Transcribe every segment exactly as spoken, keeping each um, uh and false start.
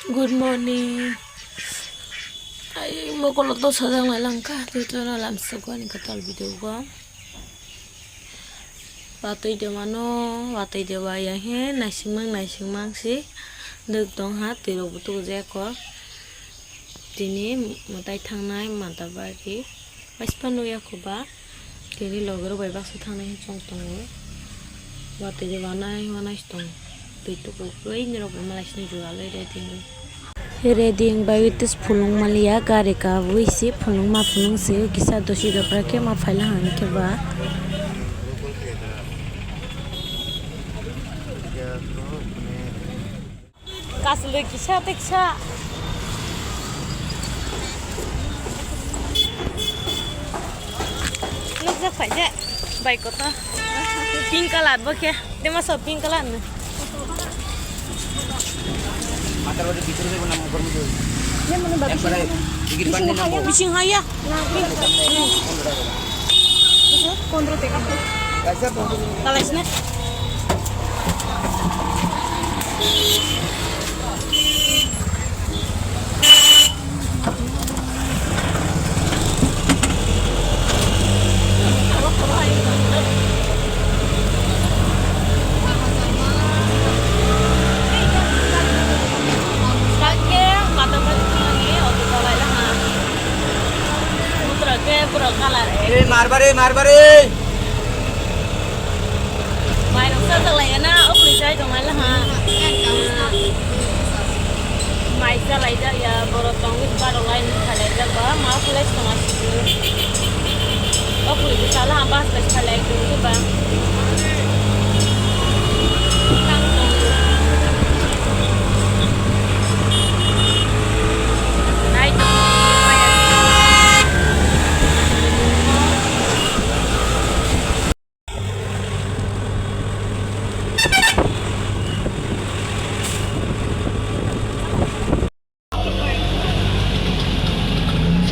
Good morning. Ai, mokolo to sajak lai langkha, twi twi no lam sugo ani kwtal video go. Watwi de mano, watwi de waya he, naisingmang naisingmang si, dwk tong ha, twi rok bo tugu jaya kho. Tini mwtai thangnai Matabari. Waispa nukya kho ba, tini loge rok bai baksa thangnai hwn chong tongo. Watwi de wanai wanai se tongo. Twi tubu bai nirok bo malai sini jugal bai ready wng. Ready wng bai tis phulung maliya gari kabui si phulung ma phulung si kisa dosi dopra khe ma phaila hwn khe ba. Kaslwi kisa tei kisa. Nukjak phai je. Bai kotor. Pink colour bo khe. Tema so pink colour ni. Bising haya. Bising haya. Pondro taka. Talaisne. Kake mata mata thangni auto chalai laha. Putra ke pura kalar e. Eh, Marbari, Marbari. Mai rok sa chalai na, o koi chai tong lai laha. Mai chalai jak ya, borok tong wi barok lai ni khalai jak ba, ma khalai tong asi. O koi chala ha bas bai khalai tong ba.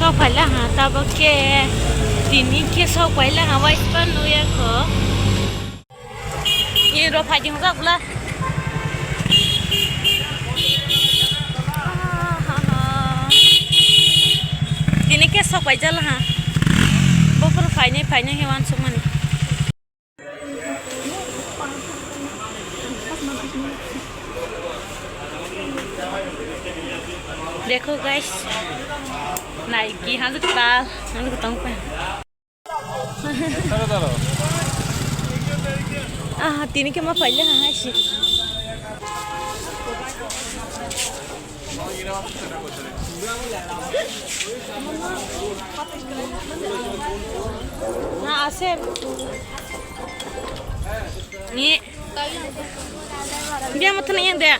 Sok phaila ha tabok khe tini khe sok phaila ha waispa nukya kho. Ni ro phai jing jak bla. Tini khe sok pai jala ha. Buphuru phainai phainai khe wansukmani. Dekho guys, nai ki hanjak tal, hanjak tong pa. Taro, taro. Ah, tini khe ma paile ha hai si. Na ase. Ni. Dia mata na yang dia.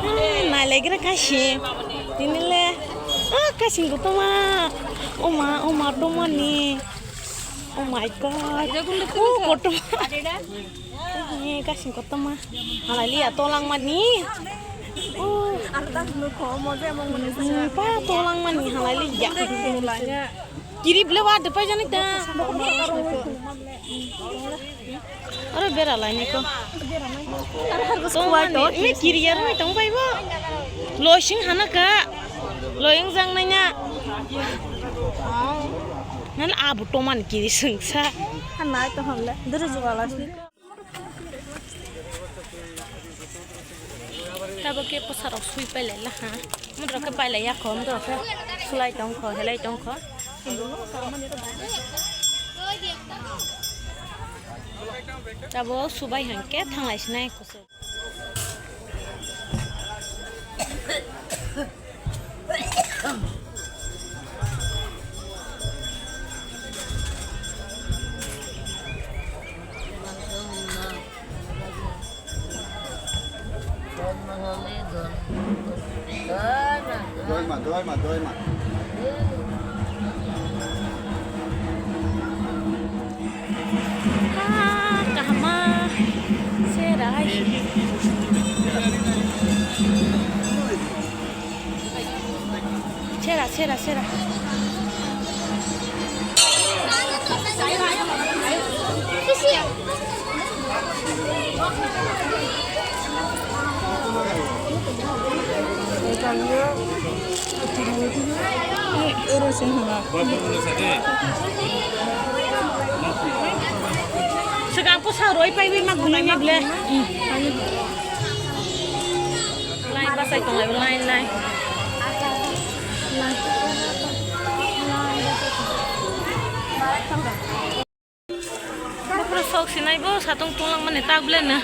Hmm, nailaikra kashi. Tini le. Ah, kashi kotorma. Oma, oma, tomani. Oh my God. Oh, kotorma. Eh, kasing kotorma. Halai liya tolang mani. Oh. Hmm, pa tolang mani halai liya. Kiri bela wa depai jani ta. Aro bera lai ni ko. Tong mani, me kiri yar mai tong pai bo. Loising hana ka. Loyang jang nai na. Nan abu toman kiri sengsa. Hanai to hamle. Duru juga lasi. Tabok khe bwsarok sui pailai laha. Mudrok khe pailai yakho, mudrok khe sulai tongkho, helai tongkho. Tabok subai hwnkhe thanglai sinai kusuk. Doima, doima, doima. Ah, ka Sera, sera, sera. Swkang bwsa rwi paiwi ma gunai ma ble. Line bachai tonglai bo, line, line. Line. Buphuru sok sinai bo satung tunglang mani tak ble no.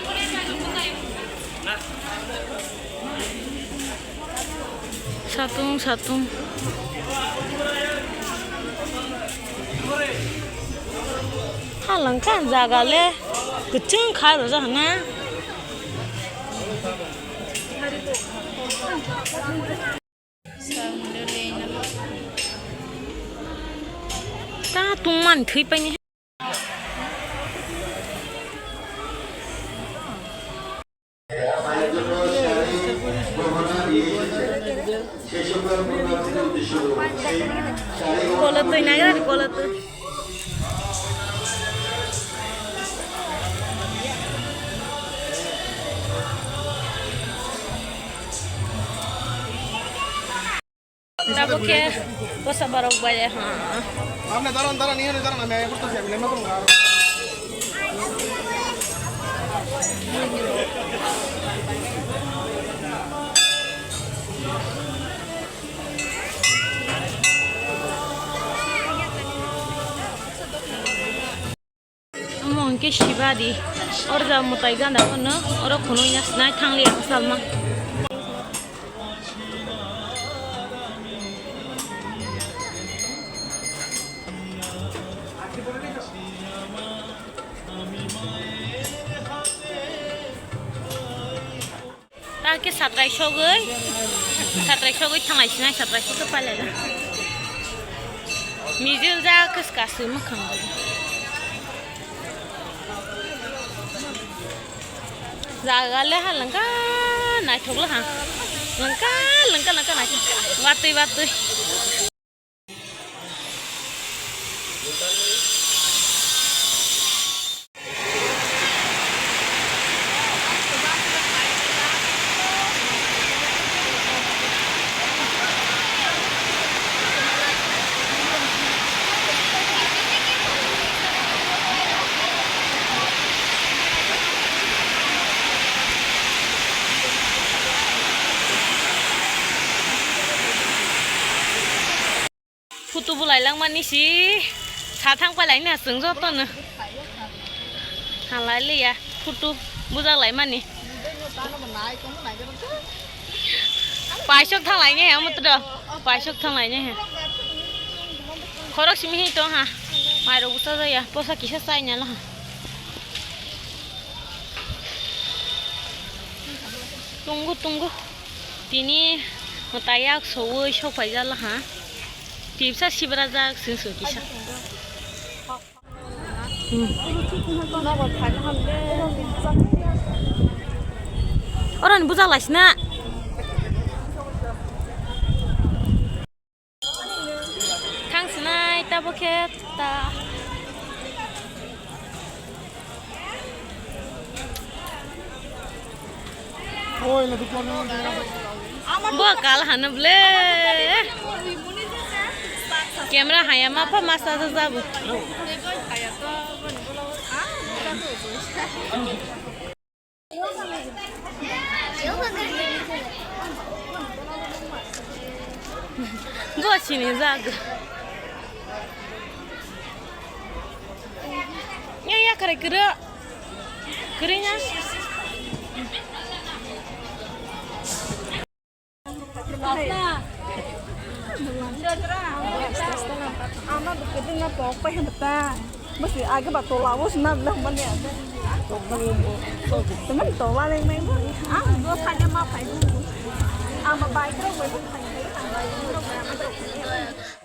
Satung, satung. Halangkha jaga le kwchwng kha rwjak hana. Ta tungmani thwi paini. Kola twi nagra, kola twi. Tabuk khe bwsa borok bai, ha. Apne daran, daran, iyan daran, ami ayo kurta siya, lema kurung aro. Omo hwnkhe Shibadi. Oro ja mwtai ganda phano oro khwnwi ya, sinai thang liya kwchangma. Ta khe satrai sogwi, satrai sogwi thanglai sinai, satrai sogwi pailai la. Mijil ja khe swkaswi mwkhang bai. Jaga le ha langka naithok la ha. Langka, langka, langka naithok. Watwi, watwi. Photo bo lai langmani si sa thang pai laina chwng joto no. Halai liya photo bujak laimani. Paisok thang laini he, omo to do. Paisok thang laini he. Khorok simi hi tong ha. Mairok busa jaya. Posa kisa chai nala ha. Tungo, tungo. Tini mwtai yak soui sok paijak laha. Tipsa sibrajak sing sing kisa. Hmm. Oroni bujak laisina. Thang sinai tabuk khe ta. Bo kal hano ble. Camera haya ma pha masa jabu. Go sini jag. Ya, ya, kare kere. Kere nya. Ama bukidinga pok pa hemta. Basi age ba tola wo sna bla mane age. Temen tola leng mai bo. Ang do thanya ma phai. Ama bai kro bo thanya.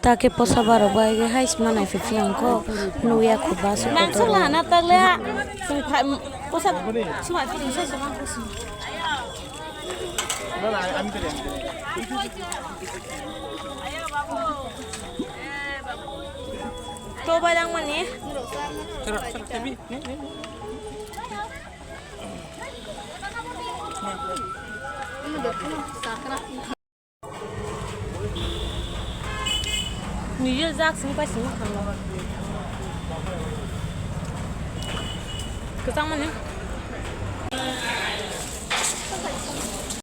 Ta khe posa borok bai khe hai sima nai phai phiyang kho, nukya kho bus. Nang sok lahana tak le ha. Chwng phai, posa suma phai sa sa mang kho sini. Na, na, ami tadi, ami tadi. Chobai langmani. Nijor jak sini pai sini thango. Kwchangmani.